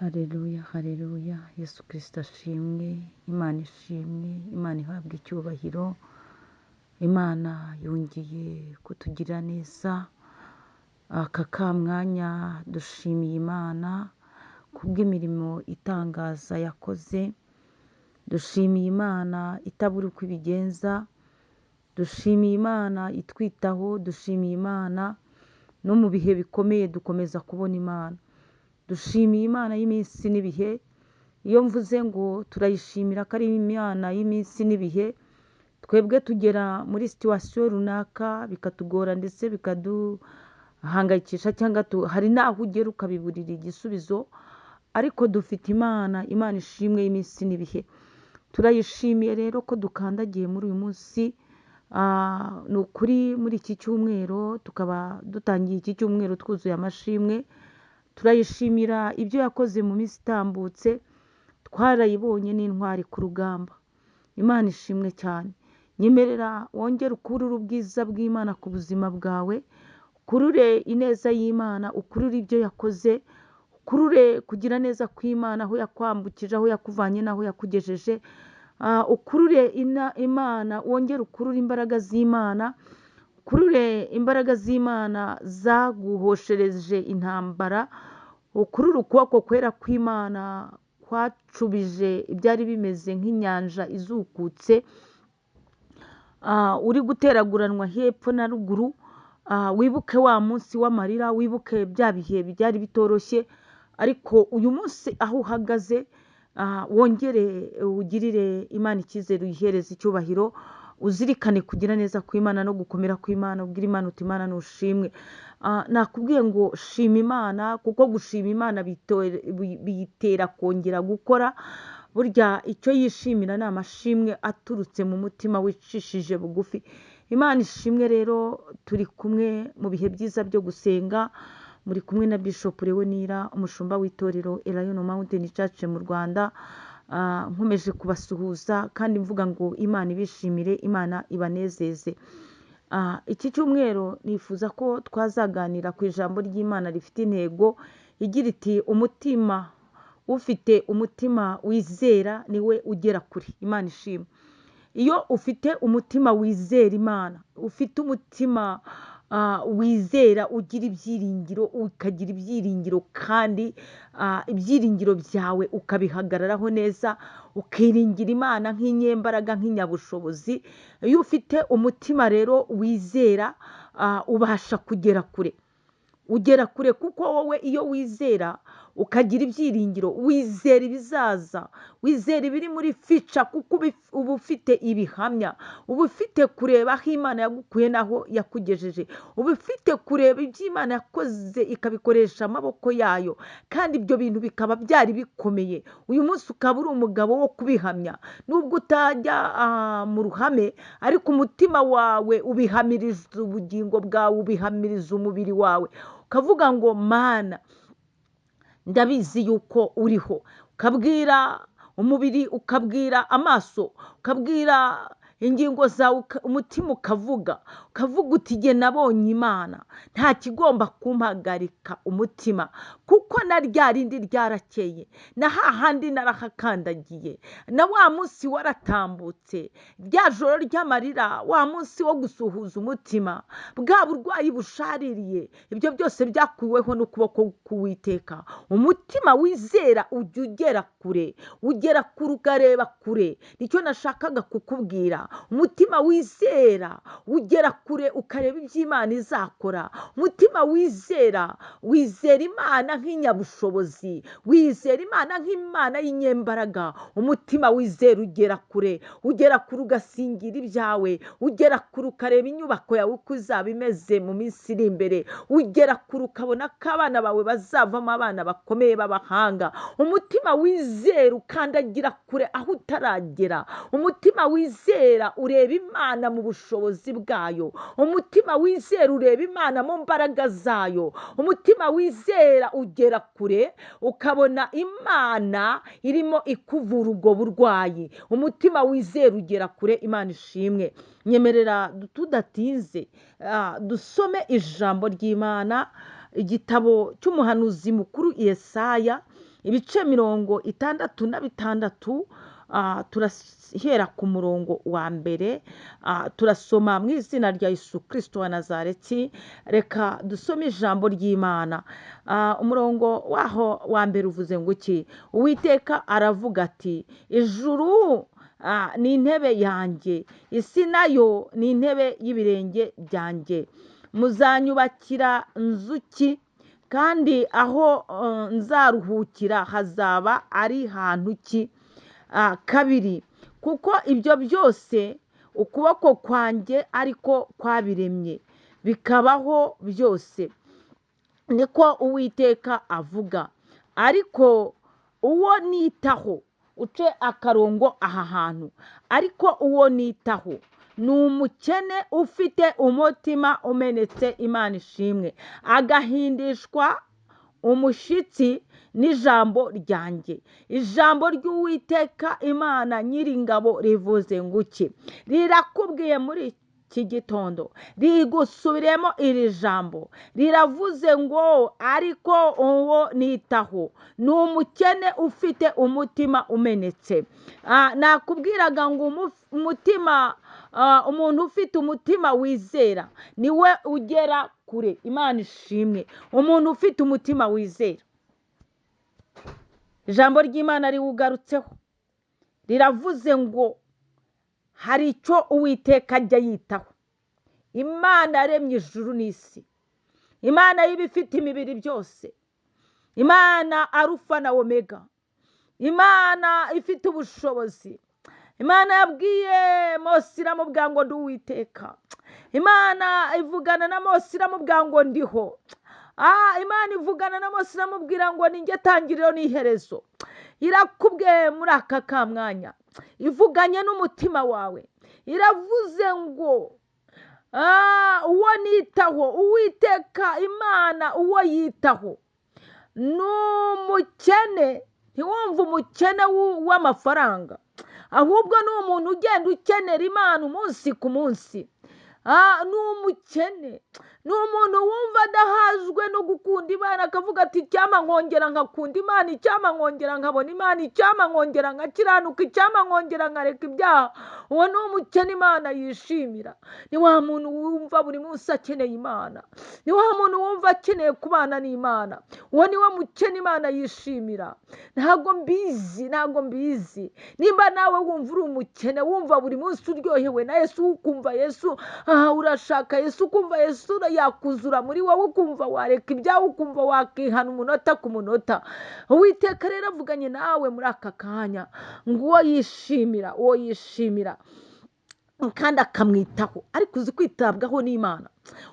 Haleluya, haleluya, Yesu Kristo ashimwe, Imana ishimwe, Imana ihabwa icyubahiro, Imana yongeye kutugira neza, aka kamwanya dushimiye Imana kubw'imirimo itangaza yakoze, dushimiye Imana itabura uko ibigenza, dushimiye Imana itwitaho, dushimiye Imana no mu bihe bikomeye dukomeza kubona Imana. Dushimiye Imana y'iminsi n'ibihe, iyo mvuze ngo turayishimira ko ari Imana y'iminsi n'ibihe, twebwe tugera muri situation runaka bikatugora ndetse bikaduhangayikisha cyangwa hari n'aho ugera ukabiburira igisubizo, ariko dufite Imana, Imana ishimwe y'iminsi n'ibihe. Turayishimiye rero ko dukandagiye muri uyu munsi, ni ukuri muri iki cyumweru tukaba dutangiye iki cyumweru twuzuye amashimwe, turayishimira ibyo yakoze mu minsi itambutse, twarayibonye n'intwari ku rugamba. Imana ishimwe cyane. Nyemerera wongere ukurure ubwiza bw'Imana ku buzima bwawe, ukurure ineza y'Imana, ukurure ibyo yakoze, ukurure kugira neza kw'Imana, aho yakwambukije, aho yakuvanye n'aho yakugejeje, ukurure Imana, wongere ukurure imbaraga z'Imana, ukurure imbaraga z'Imana zaguhoshereje intambara, ukurure ukuboko kwera kw'Imana kwacubije ibyari bimeze nk'inyanja izukutse, uri guteraguranwa hepfo na ruguru, wibuke wa munsi w'amarira, wibuke bya bihe byari bitoroshye, ariko uyu munsi aho uhagaze, wongere ugirire Imana icyizere, uyihereze icyubahiro, uzirikane kugira neza kw'Imana no gukomera kw'Imana, ubwire Imana uti Imana nushimwe. Nakubwiye ngo shima Imana, kuko gushima Imana biyitera kongera gukora. Burya icyo yishimira ni amashimwe aturutse mu mutima wicishije bugufi. Imana ishimwe rero, turi kumwe mu bihe byiza byo gusenga, muri kumwe na Bishop Leonira, umushumba w'itorero Elayono Mountain Church mu Rwanda. Nkomeje kubasuhuza kandi mvuga ngo Imana ibishimire, Imana ibanezeze. Iki cyumweru nifuza ko twazaganira ku ijambo ry'Imana rifite intego igira iti umutima ufite umutima wizera niwe ugera kure. Imana ishimwe. Iyo ufite umutima wizera Imana, ufite umutima wizera, ugira ibyiringiro, ukagira ibyiringiro kandi ibyiringiro byawe ukabihagararaho neza, ukiringira Imana nk'inyembaraga, nk'inyabushobozi. Iyo ufite umutima rero wizera, ubasha kugera kure. Ugera kure kuko wowe iyo wizera ukagira ibyiringiro, wizera ibizaza, wizera ibiri muri fica, kuko uba ufite ibihamya, uba ufite kureba aho Imana yagukuye n'aho yakugejeje, uba ufite kureba ibyo Imana yakoze ikabikoresha amaboko yayo, kandi ibyo bintu bikaba byari bikomeye. Uyu munsi ukaba uri umugabo wo kubihamya, nubwo utajya mu ruhame, ariko umutima wawe ubihamiriza ubugingo bwawe, ubihamiriza umubiri wawe, ukavuga ngo Mana ndabizi yuko uriho. Ukabwira umubiri, ukabwira amaso, ukabwira ingingo zawe, umutima ukavuga, ukavuga uti jye nabonye Imana, nta kigomba kumpagarika umutima, kuko na rya rindi ryarakeye, na hahandi narahakandagiye, na wa munsi waratambutse, rya joro ry'amarira, wa munsi wo gusuhuza umutima, bwa burwayi bushaririye, ibyo byose byakuweho n'ukuboko k'Uwiteka. Umutima wizera ujya ugera kure, ugera kure ukareba kure. Nicyo nashakaga kukubwira. Umutima wizera ugera kure ukareba ibyo Imana izakora. Umutima wizera wizera Imana nk'inyabushobozi, wizera Imana nk'Imana y'inyembaraga. Umutima wizera ugera kure, ugera kure ugasingira ibyawe, ugera kure ukareba inyubako yawe uko izaba imeze mu minsi iri imbere, ugera kure ukabona ko abana bawe bazavamo abana bakomeye b'abahanga. Umutima wizera ukandagira kure aho utaragera. Umutima wizera ureba Imana mu bushobozi bwayo. Umutima wizera ureba Imana mu mbaraga zayo. Umutima wizera ugera kure ukabona Imana irimo ikuvura ubwo burwayi. Umutima wizera ugera kure. Imana ishimwe. Nyemerera tudatinze, dusome ijambo ry'Imana, igitabo cy'umuhanuzi mukuru Yesaya, Ibice 66, turahera ku murongo wa mbere, turasoma mu izina rya Yesu Kirisito wa Nazareti. Reka dusome ijambo ry'Imana. Umurongo waho wa mbere uvuze ngo iki? Uwiteka aravuga ati: "Ijuru ni intebe yanjye, isi nayo ni intebe y'ibirenge byanjye. Muzanyubakira nzu ki? Kandi aho nzaruhukira hazaba ari hantu ki?" Kabiri, "Kuko ibyo byose ukuboko kwanjye ariko kwabiremye, bikabaho byose, niko Uwiteka avuga. Ariko uwo nitaho," uce akarongo aha hantu, "ariko uwo nitaho ni umukene ufite umutima umenetse." Imana ishimwe. "Agahindishwa umushyitsi n'ijambo ryanjye." Ijambo ry'Uwiteka Imana Nyiringabo rivuze ngo iki? Rirakubwiye muri iki gitondo, rigusubiremo iri jambo, riravuze ngo: "Ariko uwo nitaho ni umukene ufite umutima umenetse." Nakubwiraga ngo umutima, umuntu ufite umutima wizera niwe ugera kure. Imana ishimwe. Umuntu ufite umutima wizera, ijambo ry'Imana riwugarutseho, riravuze ngo hari icyo Uwiteka ajya yitaho. Imana yaremye ijuru n'isi, Imana y'ibifite imibiri byose, Imana Arufa na Omega, Imana ifite ubushobozi. Imana yabwiye Mose, iramubwira ngo: "Ndi Uwiteka." Imana ivugana na Mose, iramubwira ngo: "Ndiho." Imana ivugana na Mose, iramubwira ngo: "Ninjye tangiriro n'iherezo." Irakubwiye muri aka kamwanya, ivuganye n'umutima wawe, iravuze ngo: "Uwo nitaho." Uwiteka Imana uwo yitaho ni umukene. Ntiwumve umukene w'amafaranga, ahubwo ni umuntu ugenda ukenera Imana umunsi ku munsi. Ni umukene, ni umuntu wumva adahazwe no gukunda Imana, akavuga ati: "Icyampa nkongera nkakunda Imana, icyampa nkongera nkabona Imana, icyampa nkongera nkakiranuka, icyampa nkongera nkareka ibyaha." Uwo ni umukene Imana yishimira. Ni wa muntu wumva buri munsi akeneye Imana, ni wa muntu wumva akeneye kubana n'Imana. Uwo ni we mukene Imana yishimira. Ntabwo mbizi, ntabwo mbizi nimba nawe wumva uri umukene, wumva buri munsi uryohewe na Yesu, ukumva Yesu, urashaka Yesu, ukumva Yesu yakuzura muri wowe, ukumva wareka ibyawe, ukumva wakihana umunota ku munota. Uwiteka rero avuganye nawe muri aka kanya ngo uwo yishimira, uwo yishimira kandi akamwitaho. Ariko uzi kwitabwaho n'Imana?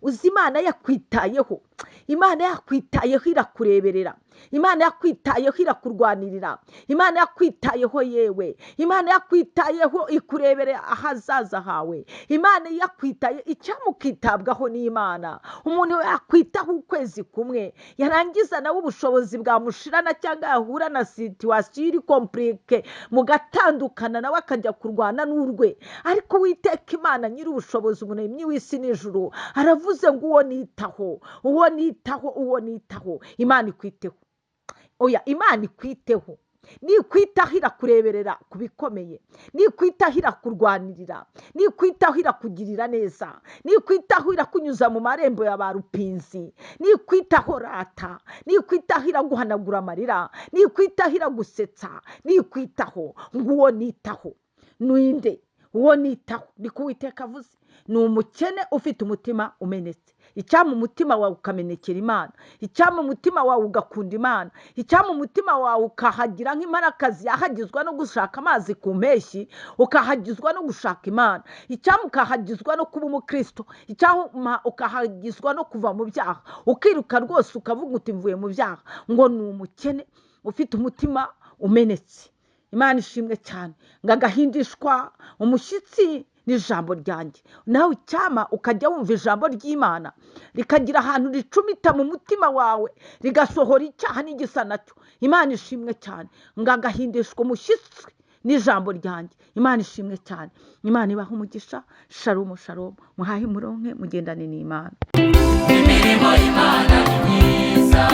Uzi Imana yakwitayeho? Imana yakwitayeho irakureberera, Imana yakwitayeho irakurwanirira, Imana yakwitayeho, yewe Imana yakwitayeho ikureberera ahazaza hawe. Imana yakwitaye, icyampa ukitabwaho n'Imana. Umuntu yakwitaho ukwezi kumwe, yarangiza nawe ubushobozi bwamushirana, cyangwa yahura na situation iri compliqué, mugatandukana, nawe akajya kurwana n'urwe. Ariko Uwiteka Imana nyir'ubushobozi, umuremyi w'isi n'ijuru, aravuze ngo: "Uwo nitaho, uwo nitaho, uwo nitaho." Imana ikwiteho. Oya, Imana ikwiteho. Nikwitaho irakureberera ku bikomeye, nikwitaho irakurwanirira, nikwitaho irakugirira neza, nikwitaho irakunyuza mu marembo ya ba rupinzi, nikwitaho rata, nikwitaho iraguhanagura amarira, nikwitaho iragusetsa, nikwitaho. Ngo uwo nitaho ninde? "Uwo nitaho," niko Uwiteka avuze, "ni umukene ufite umutima umenetse." Icyampa umutima wawe ukamenekera Imana, icyampa umutima wawe ugakunda Imana, icyampa umutima wawe ukahagira nk'imparakazi yahagizwa no gushaka amazi ku mpeshyi, ukahagizwa no gushaka Imana, icyampa ukahagizwa no kuba umukristo, icyampa ukahagizwa no kuva mu byaha, ukiruka rwose ukavuga uti: "Mvuye mu byaha." Ngo ni umukene ufite umutima umenetse. Imana ishimwe cyane. Ngo agahindishwa umushyitsi n'ijambo ryanjye. Nawe icyampa ukajya wumva ijambo ry'Imana rikagira ahantu ricumita mu mutima wawe, rigasohora icyaha n'igisa nacyo. Imana ishimwe cyane. Ngo agahindishwa umushyitsi n'ijambo ryanjye. Imana ishimwe cyane. Imana ibaha umugisha. Sharomu, sharomu. Muhahe muronke, mugendane n'Imana. Imirimo y'Imana ni myiza.